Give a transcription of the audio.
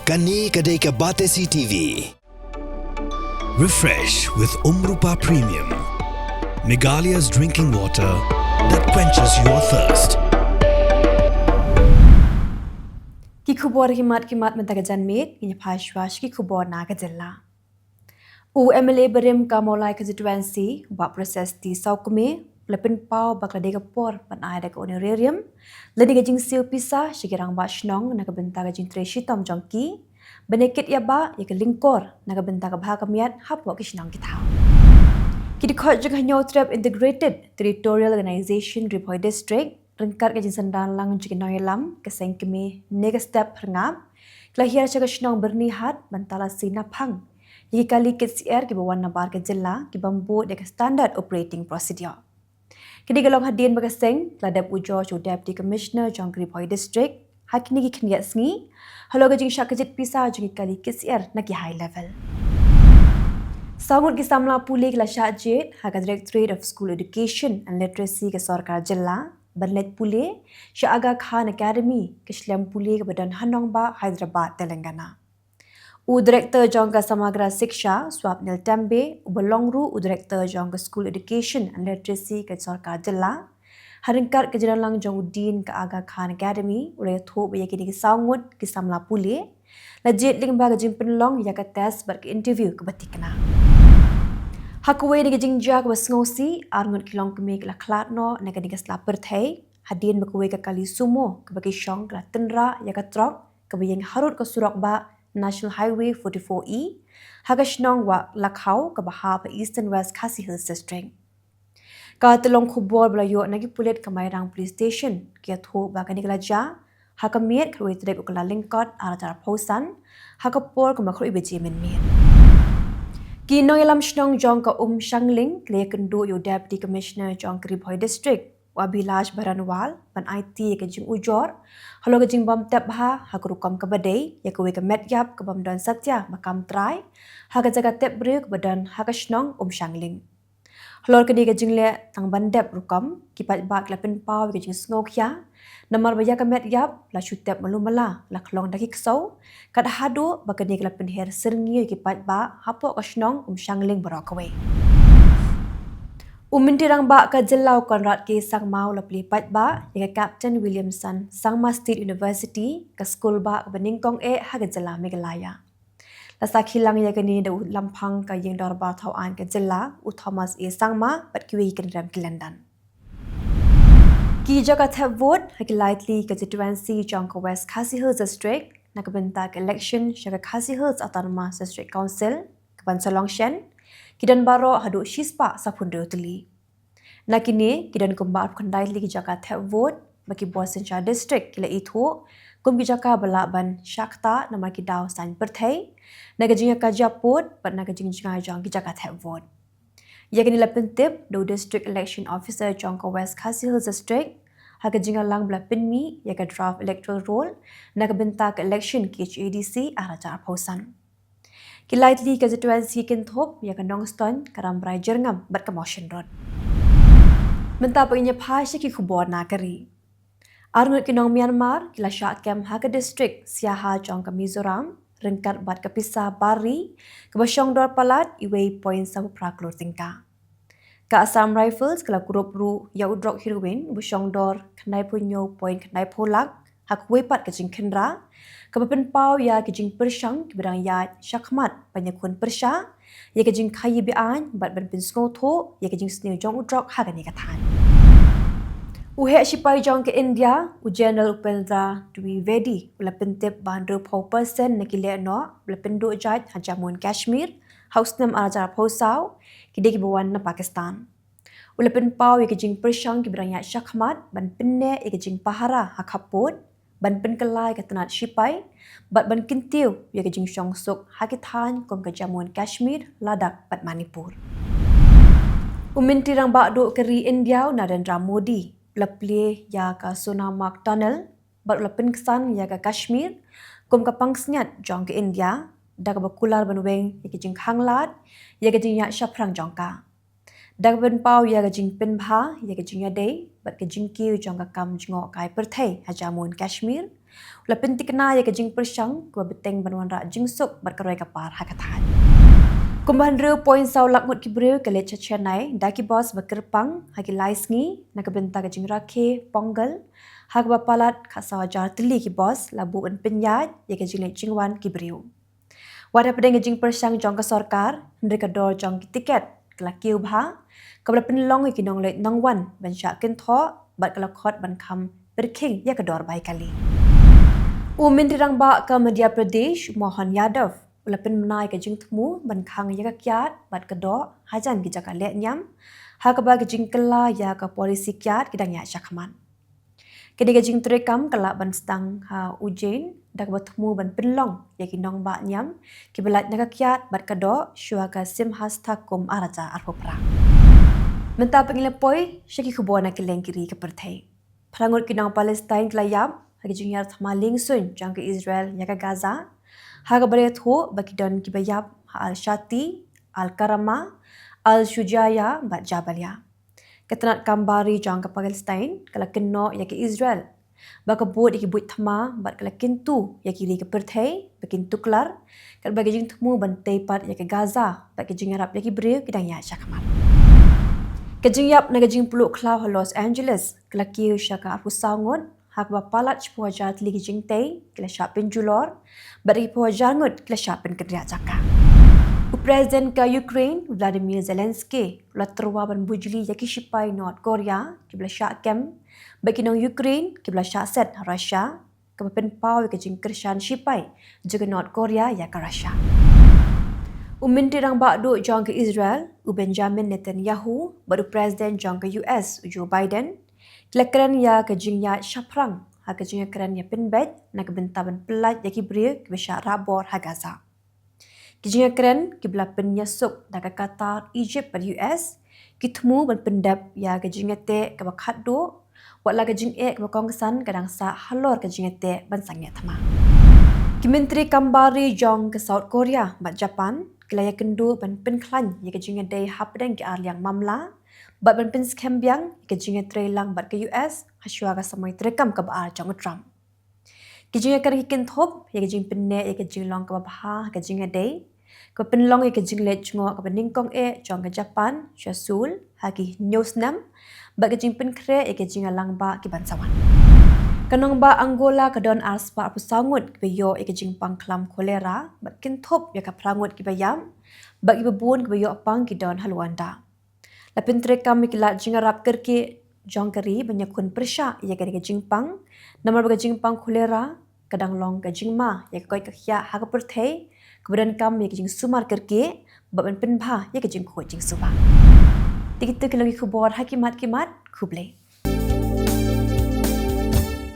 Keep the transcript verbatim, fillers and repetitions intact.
Kane ka dei ka Batesi T V. Refresh with Umrupa Premium, Meghalaya's drinking water that quenches your thirst. Ki khubor ki mat ki mat mynta ka janmiet, ngin ïa phai shuwa sha ki khubor na ka jylla. U M L A barim ka Mawlai constituency, Bah Precious T Sawkmie, u la pynpaw ba ka la dei ka por ban ai da ka honorarium lane ka jingsiew pisa sha ki rangbah shnong na ka bynta ka jingtrei shitom jong ki ban ïa kit ïa bah ïa ka lyngkor na ka bynta ka bha ka miat hapoh ki shnong ki thaw. Ki dkhot jong ka Hynñiewtrep Integrated Territorial Organization Ri Bhoi District ryngkat ka jingsynran lang jong ki nongïalam ka seng kmie Ne Ka Step Pyrngap, ki la hiar sha ka shnong Byrnihat ban talasi naphang ïa ki kali kit syiar kiba wan nabar ka jylla ki bym bud ïa ka Standard Operating Procedure. Kane ka long hadien ba ka seng ka la dep ujor sha u Deputy Commissioner jong ka Ri Bhoi District ha kine ki khyndiat sngi halor ka jingshah kjit pisa jong ki kali kit syiar na ki high level. Saw ngut ki samla pule ki la shah jied ha ka Directorate of School Education and Literacy ka sorkar jylla ban leit pule sha Aga Khan Academy, ka shlem pule kaba don ha nongbah Hyderabad, Telangana. U Director jong ka Samagra Shiksha, Swapnil Tembe, uba long ruh u Director jong ka School Education and Literacy ka sorkar jylla, ha ryngkat ka jingdon lang jong u Dean ka Aga Khan Academy, u la ïathuh ba ïa kine ki saw ngut ki samla pule la jied lyngba ka jingpynlong ïa ka test bad ka interview kaba thikna. Ha kawei na ka jingjia kaba sngewsih, ar ngut ki longkmie ki la khlad noh na kane ka sla pyrthei hadien ba kawei ka kali sumo kaba ki shong ka la tynrah ïa ka trok kaba ïeng harud ka surok bah National Highway forty-four E ha ka shnong Wah Lakhaw kaba hap ha Eastern West Khasi Hills District. Ka tyllong khubor ba la ïoh na ki pulit ka Mairang Police Station ki ïathuh ba kane ka la jia ha ka miet khatwei tarik u Kyllalyngkot arhajar arphew san ha ka por kumba khatwei baje mynmiet. Ki nongïalam shnong jong ka Umshangling ki la ïakynduh ïa u Deputy Commissioner jong ka Ri Bhoi District, u Abhilash Baranwal, ban aiti ïa ka jingujor halor ka jingbym tep bha ha ka rukom kaba dei ïa kawei ka met ïap ka bym don satia ba kam trai ha ka jaka tep briew kaba don ha ka shnong Umshangling. Halor kane ka jingleh tang ban dep rukom, ki paidbah ki la pynpaw ïa ka jingsngewkhia namar ba ïa ka met ïap la shu tep malu mala, la khlong da ki ksew, kat haduh ba kane ka la pynher syrngiew ïa ki paidbah hapoh ka shnong Umshangling baroh kawei. U Myntri Rangbah ka jylla u Conrad K Sangma u la plie paidbah ïa ka Captain Williamson Sangma State University, ka skul bah kaba nyngkong eh ha ka jylla Meghalaya. La sakhi lang ïa kane da u Lamphang ka Ïingdorbar Thawaiñ ka jylla, u Thomas A Sangma, bad kiwei ki kynrem ki lyndan. Ki jaka thep vote ha ki lai tylli ki constituency jong ka West Khasi Hills District na ka bynta ka election sha ka Khasi Hills Autonomous District Council kaban sa long shen, ki don baroh haduh shispah saphew hynriew tylli. Na kine ki don kumba arphew khyndai tylli ki jaka thep vote ba ki bor synshar district ki la ithuh kum ki jaka ba lah ban shah ktah namar ki daw saiñ pyrthei, na ka jingïakajia pud bad na ka jingjngai jong ki jaka thep vote. Ïa kane la pyntip da u District Election Officer jong ka West Khasi Hills District ha ka jingïalang ba la pynmih ïa ka draft electoral roll na ka bynta ka election K H A D C arhajar arphew san. Ki lai tylli ki constituency ki kynthup ïa ka Nongstoiñ, ka Rambrai Jyrngam bad ka Mawshynrut. Mynta pat ngin ïa phai sha ki khubor na ka ri. Ar ngut ki nong Myanmar ki la shah kem ha ka district Siaha jong ka Mizoram ryngkat bad ka pisa bar ri kaba shong dor palat uwei point saw phra klur tyngka. Ka Assam Rifles ka la kurup ruh ïa u drok heroin uba shong dor khyndai phew hynñiew point khyndai phew lak ha kawei pat ka jingkhynra, kaba pynpaw ïa ki jingpyrshang kiba dang ïaid shakhmat ban ïakhun pyrshah ïa ka jingkhaïi be-aiñ bad ban pynsngewthuh ïa ka jingsniew jong u drok ha kane ka thaiñ. U heh shipai jong ka India, u General Upendra Dwivedi, u la pyntip ba hynriewphew percent na ki lehnoh ba la pynduh jait ha Jammu and Kashmir ha u snem arhajar arphew saw ki dei kiba wan na Pakistan. U la pynpaw ïa ka jingpyrshang kiba dang ïaid shakhmat ban pynneh ïa ka jingpahara ha khappud, ban pynkylla ïa ka tnat shipai bad ban kyntiew ïa ka jingshongsuk ha ki thaiñ kum ka Jammu and Kashmir, Ladakh bad Manipur. U Myntri Rangbah Duh ka ri India, u Narendra Modi, u la plie ïa ka Sonmarg Tunnel bad u la pynksan ïa ka Kashmir kum ka pansngiat jong ka India, da kaba kular ban weng ïa ka jingkhanglad ïa ka jingïaid shaphrang jong ka. Da kaba pynpaw ïa ka jingpynbha ïa ka jingïadei bad ka jingkiew jong ka kam jngohkai pyrthei ha Jammu and Kashmir, U la pyntikna ïa ka jingpyrshang kaba bteng ban wanrah jingsuk bad ka roi ka par ha ka thaiñ. Kumba hynriew point saw lak ngut ki briew ki leit sha Chennai da ki bos ba kyrpang ha ki lai sngi na ka bynta ka jingrakhe Pongal, ha kaba palat khatsaw hajar tylli ki bos la buh ban pynïaid ïa ka jingleit jingwan ki briew. Wat hapdeng ka jingpyrshang jong ka sorkar, hynrei ka dor jong ki tiket ka la kiew bha, kaba la pynlong ïa ki nongleit nongwan ban shah kynthoh bad ka la khot ban kham pyrkhing ïa ka dor bai kali. U Myntri Rangbah ka Madhya Pradesh, Mohan Yadav, u la pynbna ïa ka jingthmu ban khang ïa ka kiad bad ka doh hajan ki jaka leh niam, ha kaba ka jingkylla ïa ka polisi kiad ki dang ïaid shakhmat. Kane ka jingtrei kam ka lah ban sdang ha Ujjain da kaba thmu ban pynlong ïa ki nongbah niam kiba lait na ka kiad bad ka doh shuwa ka Simhastha Kumbh ar hajar arphew phra. Mynta pat ngin ïa poi sha ki khubor na kylleng ki ri ka pyrthei. Phra ngut ki nong Palestine ki la ïap ha ki jingïar thma liengsuiñ jong ka Israel ïa ka Gaza, ha kaba la ïathuh ba ki don kiba ïap ha Al-Shati, Al-Karama, Al-Shujaya bad Jabalia. Ka tnat kam bar ri jong ka Palestine ka la kynnoh ïa ka Israel ba ka bud ïa ki buit thma bad ka la kyntu ïa ki ri ka pyrthei ba kin tuklar katba ka jingthmu ban tei pat ïa ka Gaza bad ka jingïarap ïa ki briew ki dang ïaid shakhmat. Ka jingïap na ka jingpluh khlaw ha Los Angeles ka la kiew sha ka arphew saw ngut, ha kaba palat shiphew hajar tylli ki jingtei ki la shah pynjulor bad arphew hajar ngut ki la shah pynkynriah jaka. U President ka Ukraine, Volodymyr Zelensky, u la tyrwa ban bujli ïa ki shipai North Korea kiba la shah kem bad ki nong Ukraine kiba la shah set ha Russia, kaba pynpaw ïa ka jingkyrshan shipai jong ka North Korea ïa ka Russia. U Myntri Rangbah Duh jong ka Israel, u Benjamin Netanyahu, bad u President jong ka U S, u Joe Biden, ki la kren ïa ka jingïaid shaphrang ha ka jingïakren ïapynbeit na ka bynta ban pyllait ïa ki briew kiba shah rah bor ha Gaza. Ki jingïakren kiba la pynïasuk da ka Qatar, Egypt bad U S ki thmu ban pyndep ïa ka jingïateh kaba khatduh, wat la ka jingeh kaba kongsan ka dang sah halor ka jingïateh ban sangeh thma. Ki myntri kam bar ri jong ka South Korea bad Japan ki la ïakynduh ban pynkhlaiñ ïa ka jingïadei hapdeng ki arliang mamla bad ban pynskhem biang ïa ka jingïatreilang bad ka U S hashwa ka samoi treikam kaba ar jong u Trump. Ki jingïakren ki kynthup ïa ka jingpynneh ïa ka jinglong kaba bha ha ka jingïadei, kaba pynlong ïa ka jingleit jngoh kaba nyngkong eh jong ka Japan sha Seoul ha ki hynñiew snem, bad ka jingpynkhreh ïa ka jingïalang ba ki ban sa wan. Ka nongbah Angola ka don arspah arphew saw ngut kiba ïoh ïa ka jingpang khlam cholera bad kynthup ïa ka phra ngut kiba ïap, bad kiba bun kiba ïoh pang ki don ha Luanda. La pyntreikam ïa ki lad jingïarap kyrkieh jong ka ri ban ïakhun pyrshah ïa kane ka jingpang, namar ba ka jingpang cholera ka dang long ka jingma ïa ka koit ka khiah ha ka pyrthei, kaba donkam ïa ka jingsumar kyrkieh bad ban pynbha ïa ka jingkhuid jingsuba. Te kito ki long ki khubor ha ki mat ki mat. Khublei.